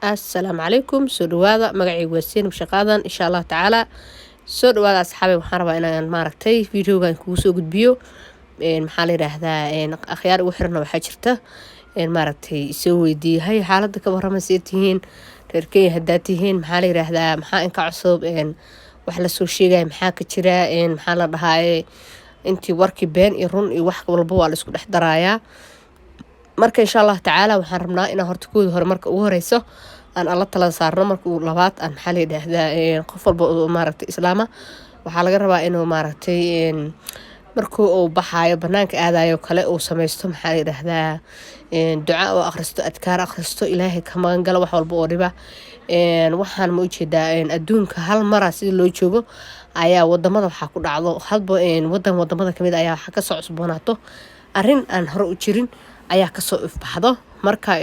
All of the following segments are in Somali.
Assalaamu calaykum, soo dhawaada. Magacaygu waa Seenab Shaqaadan. Insha Allah tacaala, soo dhawaada asxaabe. Waxaan rabaa inaan maaragtay videogan kugu soo gudbiyo. Maxaa la yidhaahdaa, akhyaar ugu xirana waxaa jirta maaragtay soo weydiiyahay xaaladda ka warrama, see tihiin reer Kenya haddaa tihiin, maxaa la yidhaahdaa, maxaa inka cusub, wax lasoo sheegaya maxaa ka jira, maxaa la dhahaaye, intii warkii been iyo run iyo wax walba waa la isku dhex darayaa. Marka insha Allah tacaala waxaan rabnaa inaan horta kooda hore, marka ugu horeyso, aan alla tala saarno. Marka uu labaad aan, maxaa la yidhaahdaa, qof walba oo maaragtay islaama waxaa laga rabaa inuu maaragtay markuu uu baxaayo, banaanka aadayo kale, uu sameysto, maxaa la yidhaahdaa, duca oo akhristo, adkaar akhristo, Ilaahay ka magan galo wax walba oo dhiba. Waxaan ma ujeedaa, adduunka hal mara sida loo joogo ayaa wadamada waxaa ku dhacdo hadba wadan wadamada kamid ayaa waxaa kasoo cusboonaato arrin aan hore u jirin ayaa kasoo ifbaxdo. Marka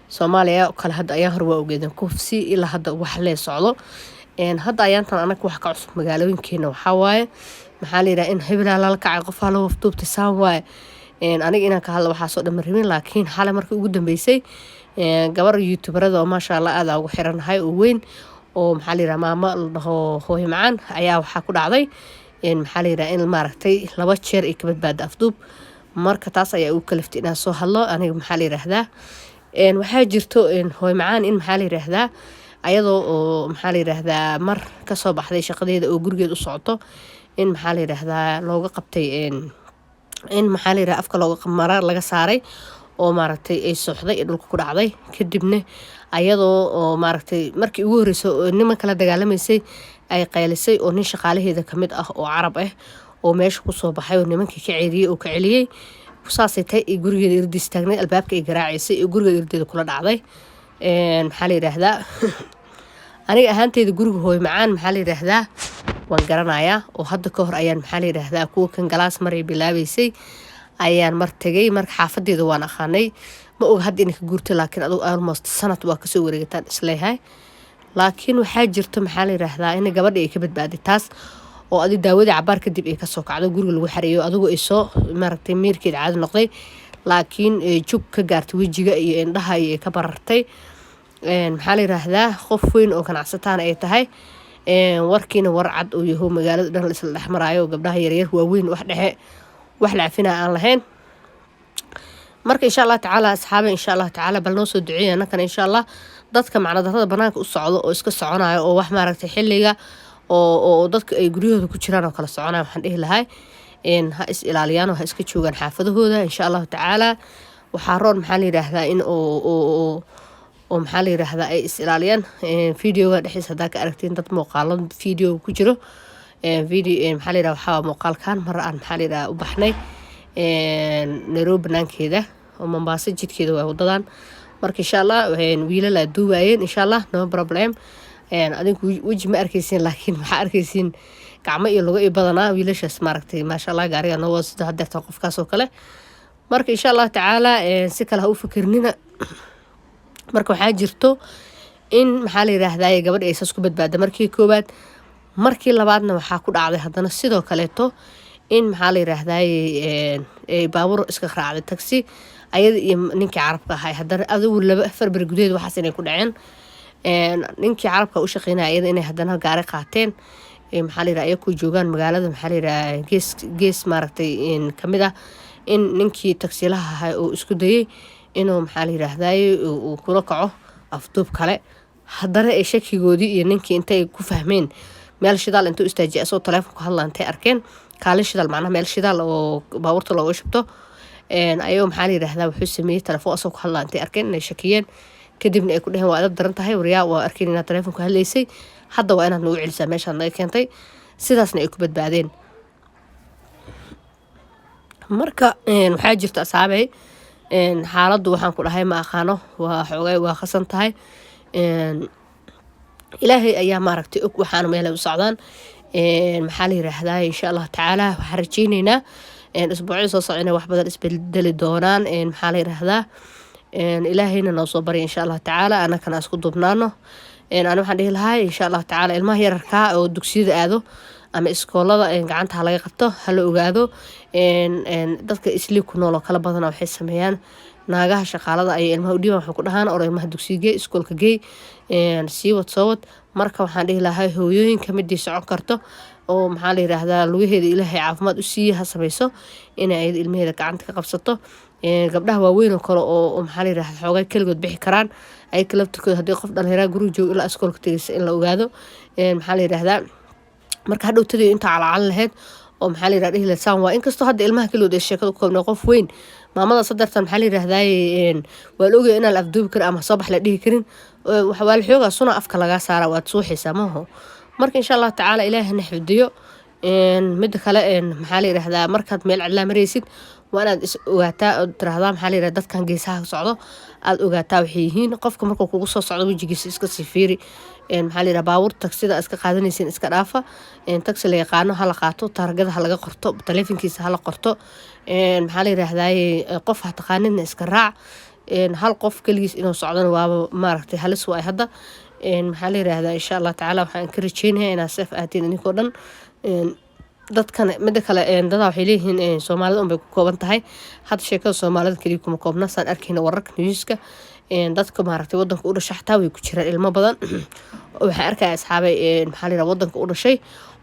Soomaaliya kale hadda ayaa hore waa ogeedeen kufsi ilaa hadda wax lee socdo. Hadda ayaantan anaga wax ka cusub magaalooyinkeena waxaa waaye, maxaa la yidhaha, in hebelaa lala kacay, qofaa la wafduubtay, saan waaye. Aniga inaan ka hadla waxaasoo dhan ma rabin, laakiin xalay markii ugu dambeysay gabar youtuberada oo maasha Allah aada ugu xiranahay oo weyn oo maxaa la yidhaha, maamo la dhaho Hooyo Macaan, ayaa waxaa ku dhacday, maxaa la yidhaha, in maaragtay laba jeer ay ka badbaada afduub. Marka taas ayaa ugu kaliftay inaan soo hadlo aniga. Maxaa la yidhaahdaa, waxaa jirto Hooyo Macaan in, maxaa la yidhaahdaa, ayadoo oo, maxaa la yidhaahdaa, mar kasoo baxday shaqadeeda oo gurigeed u socoto, in, maxaa la yidhaahdaa, looga qabtay, in, maxaa la yidhahdaa, afka looga mara laga saaray oo maaragtay ay socday ee dhulka ku dhacday. Kadibna ayadoo oo maaragtay markii ugu horreysay oo niman kala dagaalamaysay ay qaylisay oo nin shaqaalaheeda kamid ah oo Carab ah oo meesha kusoo baxay oo nimankii ka ceeriyey oo ka celiyey. Saasay tahay ay gurigeeda irdiis taagnay, albaabka ay garaacaysay ee gurigeeda irdeeda kula dhacday. Maxaa la yidhaahdaa, aniga ahaanteyda guriga Hooyo Macaan, maxaa la yidhaahdaa, waan garanayaa oo hadda ka hor ayaan, maxaa la yidhaahdaa, kuwa kan galaas maray bilaabeysay ayaan mar tegay. Marka xaafadeeda waan aqaanay. Ma oga hadda inay ka guurtay, laakiin adugu almost sanad waa kasoo wareegataan isleeyahay. Laakiin waxaa jirto, maxaa la yidhaahdaa, in gabadha ay ka badbaaday taas oo adi daawadii cabaar kadib ay kasoo kacdo, guriga lagu xareeyo, adigu ay soo maaragtay miirkeed caadi noqday, laakiin jug ka gaartay wejiga iyo indhaha iyo ka barartay. Maxaa la yidhaahdaa, qof weyn oo ganacsataan ay tahay, warkiina war cad uu yaho, magaalada dhan laisla dhexmaraayo, gabdhaha yaryar, waaweyn, wax dhexe, wax la cafinaa aan lahayn. Marka insha Allah tacaala asxaabe, insha Allah tacaala bal noo soo duceeya annakana insha Allah. Dadka macnadarada banaanka u socdo oo iska soconayo oo wax maaragtay xilliga oo dadka ay guryahooda ku jiraan oo kala soconayo, waxaan dhihi lahay ha is ilaaliyaan oo ha iska joogaan xaafadahooda insha Allahu tacaala. Waxaa roon, maxaa la yidhaahdaa, in oo maxaa la yidhaahdaa, ay is ilaaliyaan. Videoga dhexdiisa haddaa ka aragtiin dad muuqaalo video ku jiro, video, maxaa la yidhaha, waxaa muuqaalkan mar aan, maxaa la yidhaha, u baxnay Nairobi banaankeeda oo Mombasa jidkeeda waa wadadan. Marka insha Allah wiilal aa duubayeen, insha Allah no problem. Adinku weji ma arkeysiin, laakiin waxaa arkeysiin gacmo iyo lugo iyo badanaa wiilashaas maaragtay, maasha Allah, gaariga noo wada sida hadeerta qofkaas oo kale. Marka insha Allah tacaala si kale ha u fikirnina. Marka waxaa jirto in, maxaa la yidhaahdaa, gabadha ay saas ku badbaada markii koowaad. Markii labaadna waxaa ku dhacday haddana sidoo kaleeto in, maxaa la yidhaahdaa, baabuur iska raacday, taxi, ayada iyo ninkii Carabka ahay. Haddana adigu 2-4 beri gudaheed waxaas inay ku dhaceen, ninkii Carabka u shaqeynaya iyada inay haddana gaari qaateen, maxaa la yidhaha, ayakoo joogaan magaalada, maxaa la yidhaha, gees gees maaragtay kamid ah, in ninkii tagsiilaha ahay uu isku dayay inuu, maxaa la yidhaahdaye, uu kula kaco afduub kale. Haddana ay shakigoodii iyo ninkii intay ku fahmeen meel shidaal intuu istaajiyay asagoo taleefonku hadla intay arkeen, kaalin shidaal, macnaha meel shidaal oo baabuurta looga shubto, ayagoo, maxaa la yidhaahdaa, wuxuu sameeyey telefoon asagoo ku hadla intay arkeen inay shakiyeen. Kadibna ay ku dheheen, "Waa adab daran tahay waryaa, waa arkeen inaad taleefonku hadlaysay, hadda waa inaad nagu celisaa meeshaad naga keentay." Sidaasna ay ku badbaadeen. Marka waxaa jirta asxaabey, xaaladdu waxaan ku dhahay ma aqaano, waa xoogay, waa khasan tahay. Ilaahay ayaa maaragtay og waxaana meelay u socdaan. Maxaa la yiraahdaa, insha Allah tacaala waxaan rajeyneynaa isbuucyada soo socda inay wax badan isbedeli doonaan. Maxaa la yiraahdaa, Ilaahayna noo soo barya insha Allah tacaala, anakana isku duubnaano. Ani waxaan dhihi lahaa insha Allah tacaala ilmaha yararkaa oo dugsiyada aado ama iskoolada gacanta ha laga qabto, hala ogaado. Dadka Islii ku nool oo kala badana waxay sameeyaan Naagaha shaqaalada ayay ilmaha u dhiibaan, waxay ku dhahaan: "Or ilmaha dugsiga geey, iskoolka geey, sii wad, soo wad." Marka waxaan dhihi lahaa, hooyooyinka midii socon karto oo, maxaa la yiraahdaa, lugaheeda Ilaahay caafimaad u siiye, ha sameyso inay ayada ilmaheeda gacanta ka qabsato. Gabdhaha waaweyn oo kale oo, maxaa la yirahdaa, xoogay keligood bixi karaan, ayaga laftirkooda haddii qof dhalinyaraa guriga joogo ilaa iskoolka tegaysa in la ogaado, maxaa la yiraahdaa. Marka hadhowtadii inta calaacal lahayd oo, maxaa la yirahdaa, dhihi lahayd saan waa. Inkastoo hadda ilmaha keligood ay sheekada ku koobnay, qof weyn maamada sadartan, maxaa la yirahdaa, waa la ogaya inaan la afduubi karin ama soo bax la dhihi karin. Waa la xoogaa suna afka lagaa saara, waad suuxaysaa maaho. Marka insha Allahu tacaala Ilaahi hana xifdiyo. Mida kale, maxaa la yirahdaa, markaad meel cidlaa maraysid waa inaad is ogaataa oo tiraahdaa, maxaa la yirahdaa, dadkan geesaha socdo aad ogaataa waxay yihiin. Qofka markuu kugu soo socdo wejigiisa iska sii fiiri. Maxaa la yirahdaa, baabuur tagsida iska qaadanaysin iska dhaafa. Taxi la yaqaano hala qaato, taargada ha laga qorto, taleefankiisa hala qorto. Maxaa la yirahdaa, qof ha taqaanidna iska raac. Hal qof keligiis inuu socdona waaba maaragtay halis waay hadda. Maxaa la yirahdaa, insha Allah tacaala waxaan ka rajeynayaa inaad safe ahaatiin idinkoo dhan. Dadkan mida kale, dadaa waxay leeyihiin Soomaalida unbay ku kooban tahay. Hadda sheekada Soomaalida keliya kuma koobna, saan arkayna wararka newska. Dadka maaragtay wadanka u dhashay xataa way ku jiraan. Ilmo badan waxaan arkaya, asxaabay, maxaa la yirahdaa, wadanka u dhashay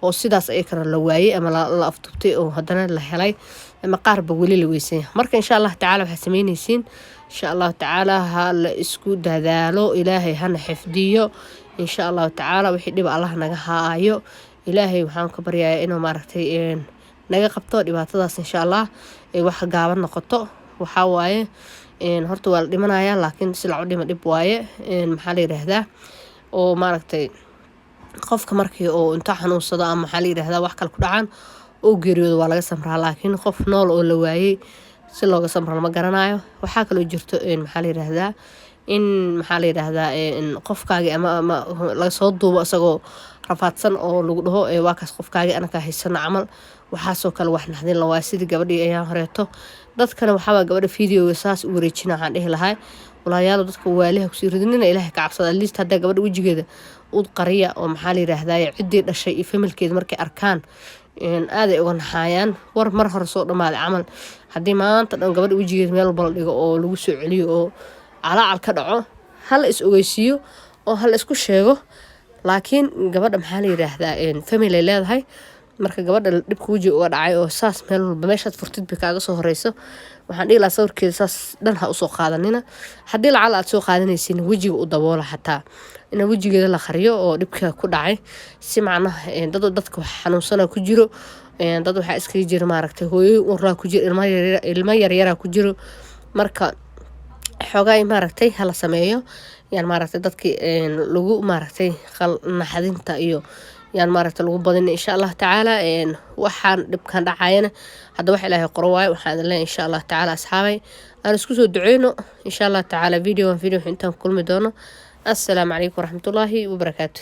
oo sidaas ayakana la waayey ama la afduubtay oo haddana la helay, ama qaarba weli la weysanya. Marka insha Allah tacaala waxaad sameyneysiin, insha Allahu tacaala ha la isku dadaalo. Ilaahay hana xifdiyo insha Allahu tacaala. Wixii dhib Allah naga haayo. Ilaahay waxaan ka baryayaa inuu maaragtay naga qabto dhibaatadaas, insha Allah ay wax gaaban noqoto. Waxaa waaye, horta waa la dhimanayaa, laakiin si lacu dhima dhib waaye. Maxaa la yiraahdaa, oo maaragtay qofka markii oo inta xanuunsado ama, maxaa la yiraahdaa, wax kale ku dhacaan oo geeriyoodo, waa laga samraa, laakiin qof nool oo la waayey si looga samro lama garanayo. Waxaa kaloo jirto, maxaa la yiraahdaa, in, maxaa la yiraahdaa, qofkaagi ama laga soo duubo isagoo rafaadsan oo lagu dhaho: "Waa kaas qofkaagi, anakaa haysano," camal. Waxaasoo kale wax naxdin la waaya, sidii gabadhii ayaan horeeto. Dadkana waxaabaa gabadha videoga saas u wareejina. Waxaan dhihi lahaa, walaalayaal, dadka waaliha kusii ridinina, Ilaahay ka cabsada. At least haddaa gabadha wejigeeda u qariya oo, maxaa la yiraahdaa, ciddii dhashay iyo familkeeda markay arkaan aaday uga naxaayaan. War mar hore soo dhamaaday camal, haddii maanta dhan gabadha wejigeeda meel walba la dhigo oo lagu soo celiyo oo calaacal ka dhaco, hala is ogeysiiyo oo hala isku sheego. Laakiin gabadha, maxaa la yiraahdaa, family ay leedahay. Marka gabadha dhibka wejiga uga dhacay oo saas meel walba meeshaad furtid bay kaaga soo horeyso, waxaan dhihi lahaa sawirkeeda saas dhan ha usoo qaadanina. Haddii lacal aad soo qaadanaysin, wejiga u daboola, xataa in wejigeeda la qariyo oo dhibka ku dhacay, si macnaha dad dadka wax xanuunsana ku jiro, dad waxaa iskaga jira maaragtay hooyo uraa ku jiro, ilmo yaryara ku jiro. Marka xoogaa maaragtay hala sameeyo, yaan maaragtay dadkii lagu maaragtay naxdinta iyo yaan maaragtay lagu badin, insha Allah tacaala. Waxaan dhibkan dhacayana hadda wax Ilaahay qoro waayo. Waxaan idin leeyahay, insha Allah tacaala, asxaabay, aan isku soo duceyno insha Allah tacaala. Video intaan kulmi doono, assalaamu calaykum waraxmatullaahi wabarakaatu.